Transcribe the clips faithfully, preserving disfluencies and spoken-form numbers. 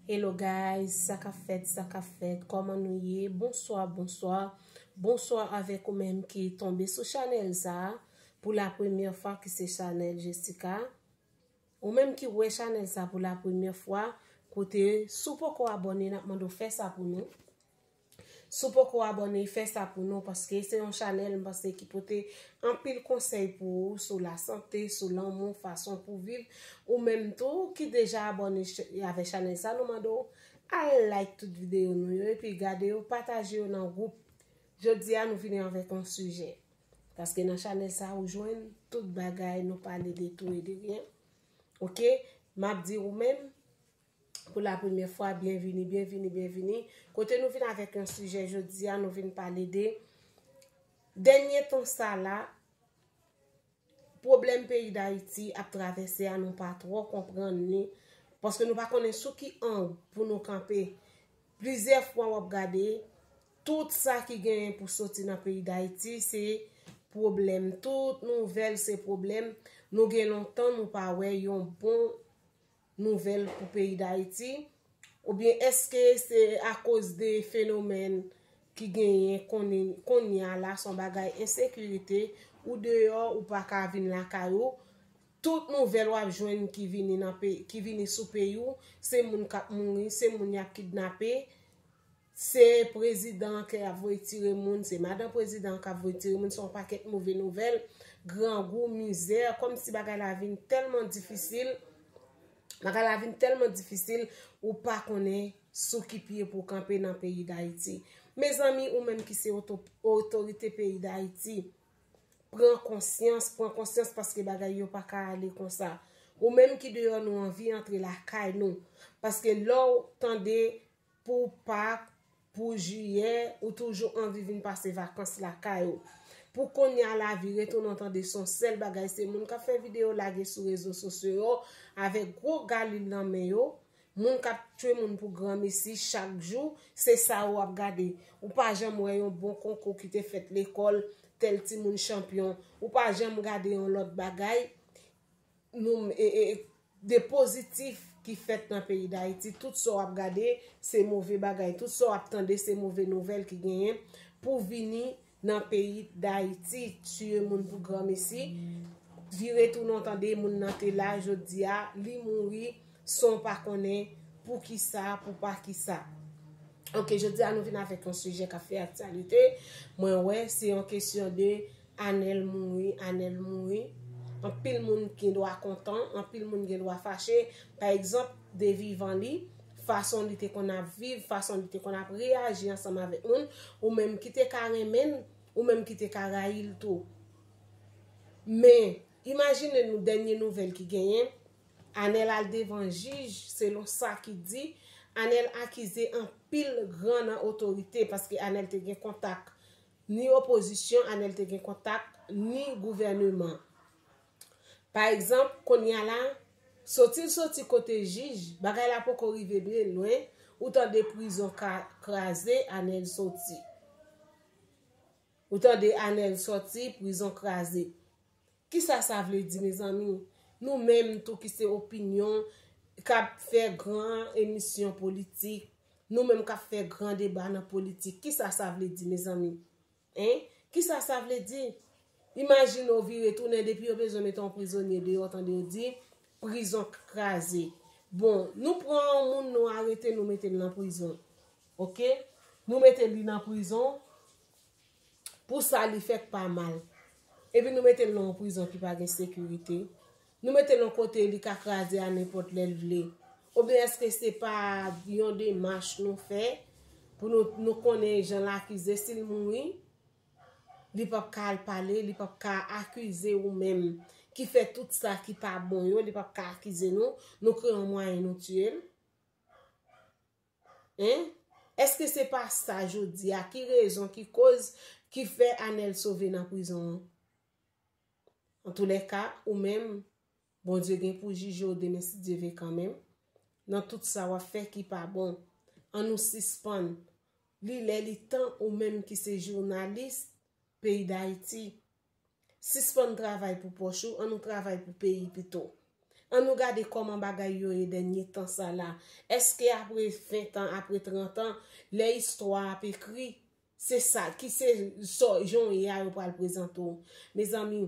Hello guys, sa k ap fèt, sa k ap fèt, kòman nou ye? Bonswa, bonswa. Bonswa avèk ou menm ki tonbe sou chanèl sa a pou la premyè fwa, ki se chanèl Jessica. Ou menm ki wè chanèl sa pou la premyè fwa, kote si w poko abòne, n ap mande w fè sa pou nou. Si w poko abòne, fè sa pou nou, paske se yon chanèl, m panse, ki pote anpil konsèy pou ou sou lasante, sou lanmou, fason pou viv. Ou menm tou ki deja abòne ch-, avè chanèl sa, nou mande w al like tout videyo nou yo, epi gade yo, pataje yo nan gwoup. Jodi a, nou vini avèk yon sijè. Paske nan chanèl sa, ou jwenn tout bagay, nou pale de tou e de ryen. Oke? M ap di ou menm, pou la premyè fwa, byenvini, byenvini, byenvini. Kote nou vin avèk yon sijè jodi a, nou vin pale de dènye tan sa la, pwoblèm peyi Dayiti ap travèse a, nou pa twò konprann li, paske nou pa konnen sou ki ang pou nou kanpe. Plizyè fwa w ap gade, tout sa ki genyen pou soti nan peyi Dayiti, se pwoblèm. Tout nouvèl, se pwoblèm. Nou gen lontan, nou pa wè yon bon nouvèl pou peyi Dayiti? Oubyen èske se akoz de fenomèn ki genyen konnen, kounye a la, se yon bagay ensekirite, ou deyò, ou pa ka vin lakay ou, tout nouvèl w ap jwenn ki vini nan peyi, ki vini sou peyi w, se moun k ap mouri, se moun y ap kidnape, se prezidan k ap voye tire moun, se madan prezidan k ap voye tire moun, se yon pakèt move nouvèl, grangou, mizè, kòmsi bagay la vin tèlman difisil, bagay la vin tèlman difisil, ou pa konnen sou ki pye pou w kanpe nan peyi Dayiti. Mezanmi, ou menm ki se oto-, otorite peyi Dayiti, pran konsyans, pran konsyans, paske bagay yo pa ka ale konsa. Ou menm ki deyò, nou anvi antre lakay nou. Paske lè w tande pou Pak, pou Jiyè, ou toujou anvi vin pase vakans lakay ou. Pou kounye a, lavi retounen, w tande se yon sèl bagay, se moun k ap fè videyo lage sou rezo sosyo yo avèk gwo galil nan men yo, moun k ap tchwe moun pou granmesi chak jou, se sa w ap gade. Ou pa janm wè yon bon konkou ki te fèt lekòl, tèl timoun chanpyon. Ou pa janm gade yon lòt bagay, nou, e, e, de pozitif ki fèt nan peyi Dayiti. Tout sa w ap gade, se move bagay. Tout sa w ap tande, se move nouvèl ki genyen pou vini nan peyi Dayiti. Tiye moun pou granmesi. Vire tounen, w tande moun nan te la, jodi a, li mouri, san w pa konnen poukisa, pou pa kisa. Oke, jodi a nou vin avèk yon sijè k ap fè aktyalite. Mwen wè, se yon kesyon de Anèl mouri, Anèl mouri. Anpil moun gen dwa kontan, anpil moun gen dwa fache. Pa egzanp, de vivan li, fason li te konn ap viv, fason li te konn ap reyaji ansanm avèk moun, ou menm ki te ka renmen l, ou menm ki te ka rayi l tou. Men, imajine nou dènye nouvèl ki genyen, Anèl al devan jij, selon sa ki di, Anèl akize anpil gran nan otorite, paske Anèl te gen kontak ni opozisyon, Anèl te gen kontak ni gouvèneman. Pa egzanp, kounye a la, soti l soti kote jij, bagay la poko rive byen lwen, ou tande prizon ka kraze, Anèl soti. Ou tande Anèl soti, prizon kraze. Kisa sa vle di, mezanmi? Nou menm tou ki se opinyon, k ap fè gran emisyon politik, nou menm k ap fè gran deba nan politik, kisa sa vle di, mezanmi? Hein? Kisa sa vle di? Imajine w vire tounen, depi yo bezwen mete yon prizonye deyò, tande yo di, prizon kraze. Bon, nou pran yon moun, nou arete, nou mete l nan prizon. Oke? Nou mete li nan prizon pou sa li fè k pa mal. Epi nou mete l nan yon prizon ki pa gen sekirite. Nou mete l yon kote li ka kraze a nenpòt lè l vle. Oubyen èske se pa yon demach nou fè pou nou, nou konnen jan l akize, si l mouri, li p ap ka al pale, li p ap ka akize ou menm ki fè tout sa ki pa bon yo, li p ap ka akize nou, nou kreye yon mwayen nou tiye l? Hein? Èske se pa sa jodi a? Ki rezon, ki koz ki fè Anèl sove nan prizon an? Antoulèka, ou menm, Bondye gen pou jije w demen si Dye ve kanmenm. Nan tout sa w ap fè ki pa bon, ann nou sispann. Li lè li tan, ou menm ki se jounalis peyi Dayiti, sispann travay pou pòch ou, ann nou travay pou peyi pito. An nou gade kòman bagay yo ye dènye tan sa la. Èske apre ven tan, apre trant an, lè istwa ap ekri, se sa ki se sò jan w ye a yo pral prezante w? Mezanmi,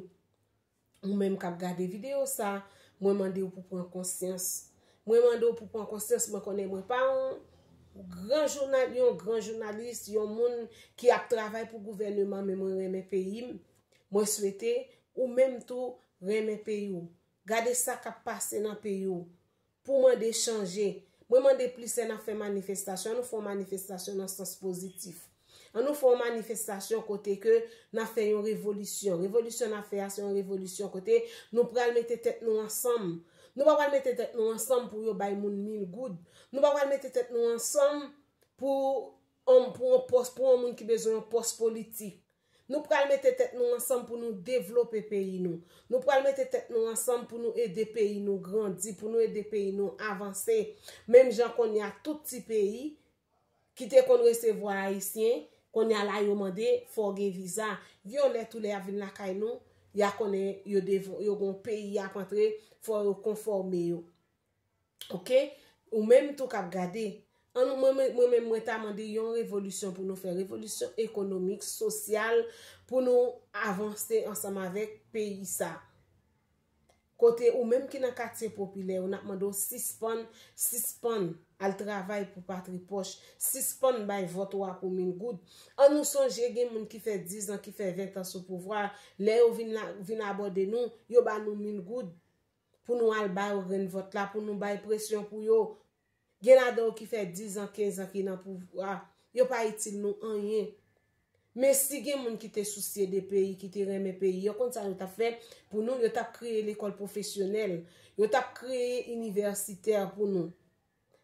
ou menm k ap gade videyo sa, mwen mande w pou pran konsyans. Mwen mande w pou pran konsyans, mwen konnen mwen pa yon gran jounal, yon gran jounalis, yon moun ki ap travay pou gouvèneman, men mwen renmen peyi m. Mwen swete ou menm tou renmen peyi w. Gade sa k ap pase nan peyi w. Pou mande chanje. Mwen mande plis lè n ap fè manifestasyon, an nou fè yon manifestasyon nan sans pozitif. An nou fè yon manifestasyon kote ke n ap fè yon revolisyon. Revolisyon n ap fè a se yon revolisyon kote nou pral mete tèt nou ansanm. Nou pa pral mete tèt nou ansanm pou yo bay moun mil goud. Nou pa pral mete tèt nou ansanm pou, um, pou yon pòs, pou yon moun ki bezwen yon pòs politik. Nou pral mete tèt nou ansanm pou nou devlope peyi nou. Nou pral mete tèt nou ansanm pou nou ede peyi nou grandi, pou nou ede peyi nou avanse. Menm jan kounye a tout ti peyi ki te konn resevwa Ayisyen, kounye a la yo mande fò w gen viza. Gen yon lè tou lè y ap vin lakay nou, y a konnen yo dev-, yo gen yon peyi y ap antre, fò yo konfòme yo. Oke? Ou menm tou k ap gade. An nou, mwen, mwen, mwen menm, mwen ta mande yon revolisyon pou nou fè. Revolisyon ekonomik, sosyal, pou nou avanse ansanm avèk peyi sa. Kote ou menm ki nan katye popilè yo, n ap mande w sispann, sispann al travay pou patri pòch, sispann bay vòt ou a pou mil goud. An nou sonje gen moun ki fè diz an, ki fè ven tan sou pouvwa, lè yo vin la, vin abòde nou, yo ba nou mil goud pou nou al ba yo grenn vòt la, pou nou bay presyon pou yo. Gen ladan yo ki fè diz an, kenz an ki nan pouvwa, yo pa itil nou anyen. Men si gen moun ki te sousye de peyi, ki te renmen peyi, yo konn sa yo t ap fè pou nou, yo t ap kreye lekòl pwofesyonèl, yo t ap kreye inivèsitè pou nou.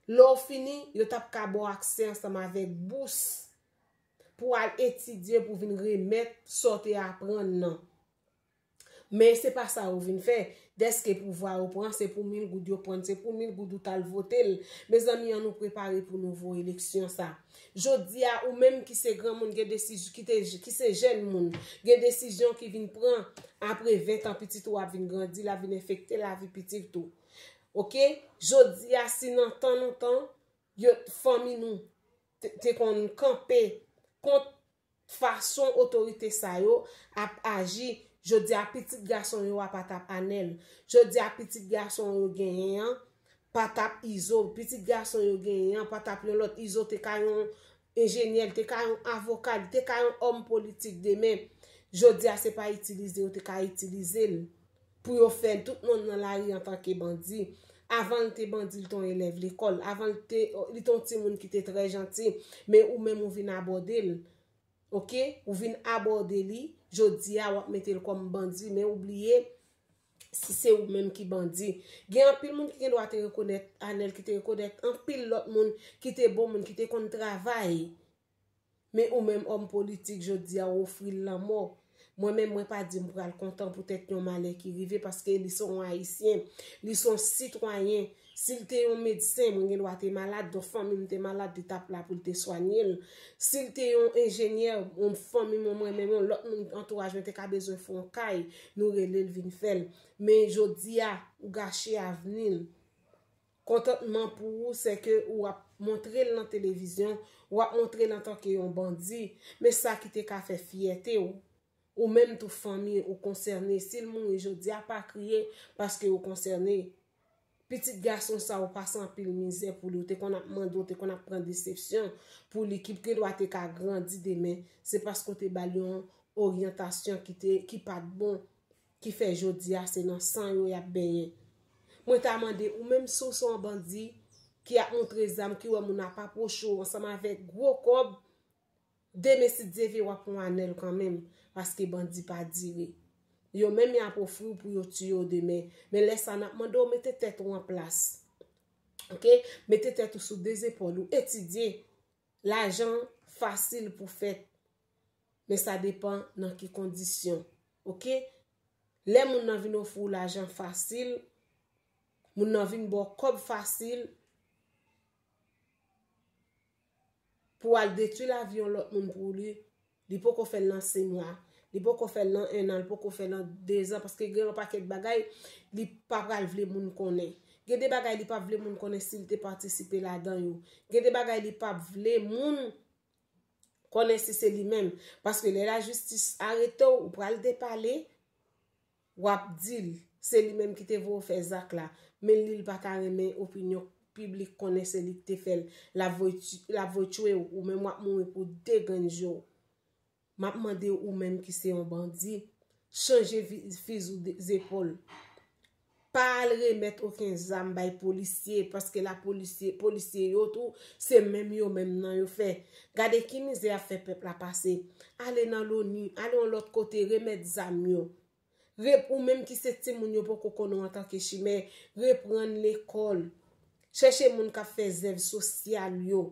Lè w fini, yo t ap ka ba w aksè ansanm avèk bous pou w al etidye, pou w vin remèt sa w te aprann nan. Men se pa sa yo vin fè. Dèske pouvwa yo pran, se pou mil goud yo pran, se pou mil goud ou t al vote l. Mezanmi, an nou prepare pou nouvo eleksyon sa. Jodi a, ou menm ki se granmoun, gen desizyon, ki te, ki se jèn moun, gen desizyon ki vin pran apre ven tan, pitit ou ap vin grandi, l ap vin enfekte lavi pitit ou. Oke? Jodi a, si nan tan lontan, yo, fanmi nou te, te konn kanpe kont fason otorite sa yo ap aji, jodi a pitit gason yo a pa t ap Anèl. Jodi a pitit gason yo genyen an pa t ap Izo. Pitit gason yo genyen an pa t ap yon lòt Izo, te ka yon enjenyè, li te ka yon avoka, li te ka yon òm politik demen. Jodi a se pa itilize yo te ka itilize l pou yo fè tout moun nan lari antanke bandi. Avan l te bandi, li te yon elèv lekòl. Avan l te, li te yon timoun ki te trè janti. Men ou menm ou vin abòde l. Oke? Ou vin abòde li. Jodi a, w ap mete l kòm bandi. Men ou bliye, si se ou menm ki bandi. Gen anpil moun ki gen dwa te rekonèt Anèl, ki te rekonèt anpil lòt moun ki te bon moun, ki te konn travay. Men ou menm òm politik, jodi a, ou ofri l lanmò. Mwen menm, mwen pa di m pral kontan poutèt yon malè ki rive, paske li se yon Ayisyen, li se yon sitwayen. Si l te yon medsen, mwen gen dwa te malad, yon fanmi m te malad, li t ap la pou l te swanye l. Si l te yon enjenyè, yon fanmi m, mwen menm, yon lòt moun antouraj mwen te ka bezwen fè yon kay, nou rele l vin fè l. Men jodi a, ou gache avni l. Kontantman pou ou, se ke ou ap montre l nan televizyon, ou ap montre l antanke yon bandi, men sa ki te ka fè fyète w. Ou menm tou fanmi ou konsène, si l mouri jodi a, pa kriye paske ou konsène. Pitit gason sa ou pase anpil mizè pou li, ou te konn ap mande, ou te konn ap pran desepsyon pou li, ki gen dwa te ka grandi demen, se paske ou te ba l yon oryantasyon ki te, ki pa t bon, ki fè jodi a se nan san yo y ap benyen. Mwen ta mande ou menm si w se yon bandi ki ap montre zam, ki wè moun ap apwoche w ansanm avèk gwo kòb, demen si Dye vle w ap pran Anèl kanmenm, paske bandi pa dire. Yo menm y ap ofri w pou yo tiye w demen. Men lè sa n ap mande w mete tèt ou an plas. Oke? Mete tèt ou sou de zepòl ou, etidye. Lajan fasil pou fèt. Men sa depan nan ki kondisyon. Oke? Lè moun nan vin ofri w lajan fasil, moun nan vin ba w kòb fasil pou w al detwi lavi yon lòt moun pou li, li poko fè l nan sis mwa. Li poko fè l nan en an, li poko fè l nan dezan, paske gen yon pakèt bagay li pa pral vle moun konnen. Gen de bagay li pa vle moun konnen si l te patisipe ladan yo. Gen de bagay li pa vle moun konnen si se li menm. Paske lè lajistis arete w, ou pral depale, w ap di l se li menm ki te voye w fè zak la. Men li, li pa ta renmen opinyon piblik konnen se li ki te fè l. L ap voye ti-, l ap voye tchwe w, ou menm w ap mouri pou de grenn je w. M ap mande w, ou menm ki se yon bandi, chanje vi-, fizi w de, zepòl. Pa al remèt okenn zam bay polisye, paske la polisye, polisye yo tou, se menm yo menm nan yo fè. Gade ki mizè y ap fè pèp la pase. Ale nan loni, ale yon lòt kote, remèt zam yo. Rep-, ou menm ki se timoun yo poko konnen w antanke chimè, reprann lekòl. Chèche moun k ap fè zèv sosyal yo.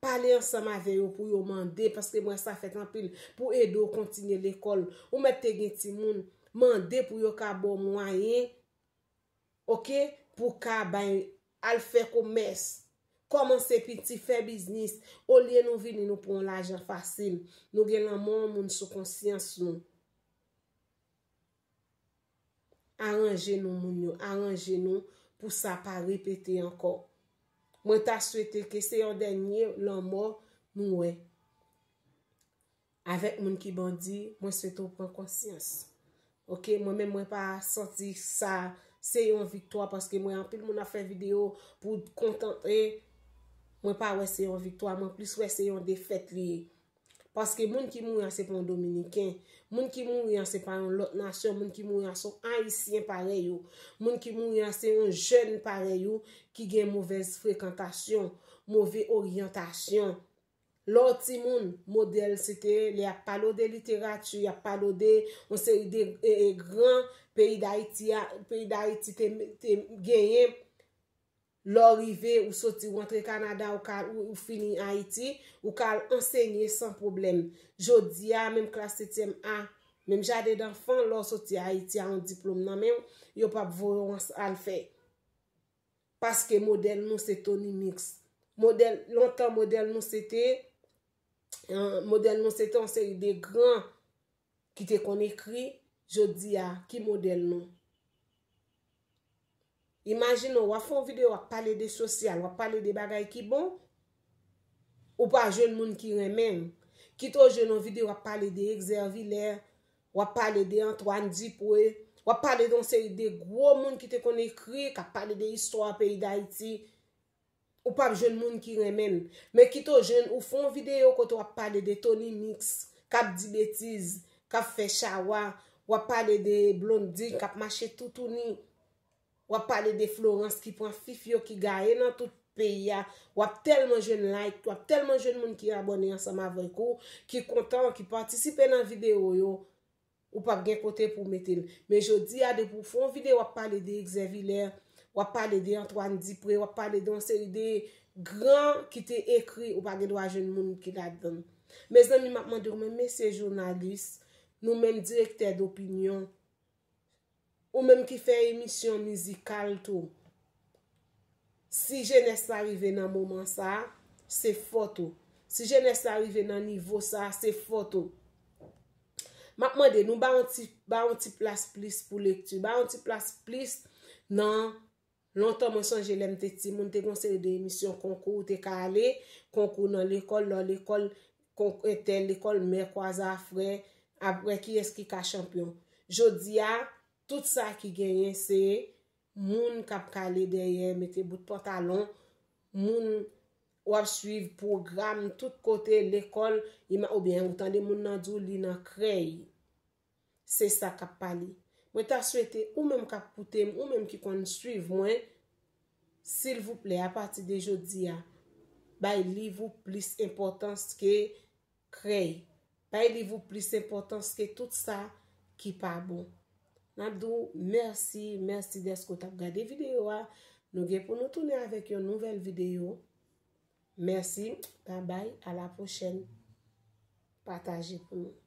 Pale ansanm avè yo pou yo mande, paske m wè sa fèt anpil, pou ede w kontinye lekòl. Ou mèt te gen timoun, mande pou yo ka ba w mwayen, oke, pou w ka bay, al fè komès. Kòmanse piti, fè biznis. Olye nou vini, nou pran lajan fasil. Nou gen lanmò yon moun sou konsyans nou. Aranje nou, moun yo, aranje nou pou sa pa repete ankò. Mwen ta swete ke se yon dènye lanmò nou wè. Avèk moun ki bandi, mwen swete w pran konsyans. Oke, mwen menm mwen pa santi sa se yon viktwa, paske mwen anpil moun ap fè videyo pou kontante, mwen pa wè se yon viktwa, mwen plis wè se yon defèt li ye. Paske moun ki mouri an se pa yon Dominiken. Moun ki mouri an se pa yon lòt nasyon. Moun ki mouri an se yon Ayisyen parèy ou. Moun ki mouri an se yon jèn parèy ou ki gen movèz frekantasyon, move oryantasyon. Lè w timoun, modèl se te lè y ap pale w de literati, y ap pale w de yon seri de, e, e, gran peyi Dayiti a, peyi Dayiti te, te genyen. Lè w rive, ou soti, ou antre Kanada, ou ka, ou, ou fini Ayiti, ou ka al ansenye san pwoblèm. Jodi a, menm klas setyèm A, menm jaden danfan, lè w soti Ayiti a yon diplòm nan men w, yo p ap voye w ans-, al fè. Paske modèl nou se Tony Mix. Modèl, lontan modèl nou se te, eh, modèl nou se te yon seri de gran ki te konn ekri, jodi a, ki modèl nou? Imajine w, w ap fè yon videyo, w ap pale de sosyal, w ap pale de bagay ki bon, ou pa jwenn moun ki renmen l. Kite w jwenn yon videyo, w ap pale de Exervillers, w ap pale de Antoine Dupré, w ap pale de yon seri de gwo moun ki te konn ekri, k ap pale de istwa peyi Dayiti. Ou p ap jwenn moun ki renmen l. Men kite w jwenn, ou fè yon videyo kote w ap pale de Tony Mix, k ap di betiz, k ap fè chawa, w ap pale de Blondy, k ap mache toutouni, w ap pale de Florence ki pran fif yo, ki gaye nan tout peyi a. W ap tèlman jwenn like, w ap tèlman jwenn moun ki abòne ansanm avèk ou, ki kontan, ki patisipe nan videyo yo. Ou p ap gen kote pou w mete l. Men jodi a, depi w fè yon videyo, w ap pale de Exervillers, w ap pale de Antoine Dupré, w ap pale de yon seri de gran ki te ekri, ou pa gen dwa jwenn moun ki ladan l. Mezanmi, m ap mande w, men mesye jounalis, nou menm direktè dopinyon, ou menm ki fè emisyon mizikal tou, si jenès la rive nan moman sa, se fòt ou. Si jenès la rive nan nivo sa, se fòt ou. M ap mande nou ba yon ti, ba yon ti plas plis pou lekti, ba yon ti plas plis nan, lontan mwen sonje lè m te timoun, te gen yon seri de emisyon konkou, ou te ka ale, konkou nan lekòl, lè lekòl, kon-, entèl lekòl, mè kwaze a frè, ap wè kiyès ki ka chanpyon. Jodi a, tout sa ki genyen se moun k ap kale dèyè, mete bout pantalon, moun w ap swiv pwogram tout kote, lekòl, ima-, oubyen ou tande moun nan di w li nan krèy. Se sa k ap pale. Mwen ta swete ou menm k ap koute m, ou menm ki konn swiv mwen, silvouplè, apati de jodi a, bay liv ou plis enpòtans ke krèy. Bay liv ou plis enpòtans ke tout sa ki pa bon. N ap di w mèsi, mèsi dèske w t ap gade videyo a. Nou gen pou nou tounen avèk yon nouvèl videyo. Mèsi, babay, a la pwochèn. Pataje pou nou.